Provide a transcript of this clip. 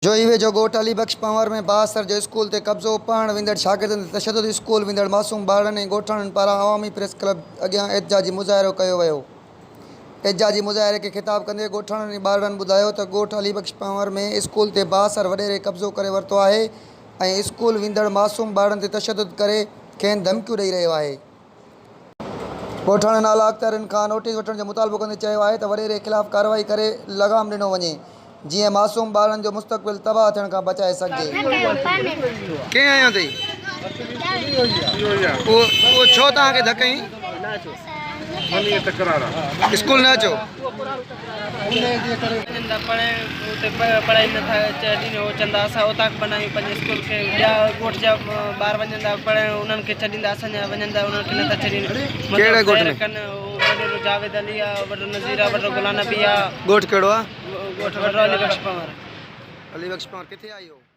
جوهي ويجهو ڳوٺ علي بخش پنهور ۾ بااثر جو اسڪول تي قبضو، پڙهڻ ويندڙ شاگردن تي تشدد، اسڪول ويندڙ معصوم ٻارڙن ۽ ڳوٺاڻن پاران عوامي پريس ڪلب اڳيان احتجاجي مظاهرو ڪيو ويو. احتجاجي مظاهري کي خطاب ڪندي ڳوٺاڻن ۽ ٻارڙن ٻڌايو ته ڳوٺ علي بخش پنهور ۾ اسڪول تي بااثر وڏيري قبضو ڪري ورتو آهي ۽ اسڪول ويندڙ معصوم ٻارڙن تي تشدد ڪري کين ڌمڪيون ڏئي رهيو آهي. ڳوٺاڻن اعليٰ اختيارين کان نوٽيس وٺڻ جو مطالبو ڪندي چيو آهي ته وڏيري خلاف ڪارروائي ڪري لغام ڏنو وڃي جيئن معصوم ٻارڙن جو مستقبل تباهه ٿيڻ کان بچائي سگهجي. ڪنهن هنيو اٿئي؟ اهو ڇو توهان کي ڌڪ هنئي؟ اسڪول نه اچو. وڃندا پڙهڻ اتي پڙهائي نه ٿا ڇڏين هو چوندا اسان اوطاق بنايون پنهنجي اسڪول کي ٻيا ڳوٺ جا ٻار وڃندا پڙهڻ انهن کي ڇڏيندا اسان جا وڃندا انهن کي نه ٿا ڇڏين ڪهڙي ڳوٺ ۾ ڪن وڏيرو جاويد علي آ وڏو نظير آ وڏو غلام نبي آ ڳوٺ ڪهڙو آ؟ ڳوٺ وڏو علي بخش پنهور. علي بخش پنهور ڪٿي آ اهو؟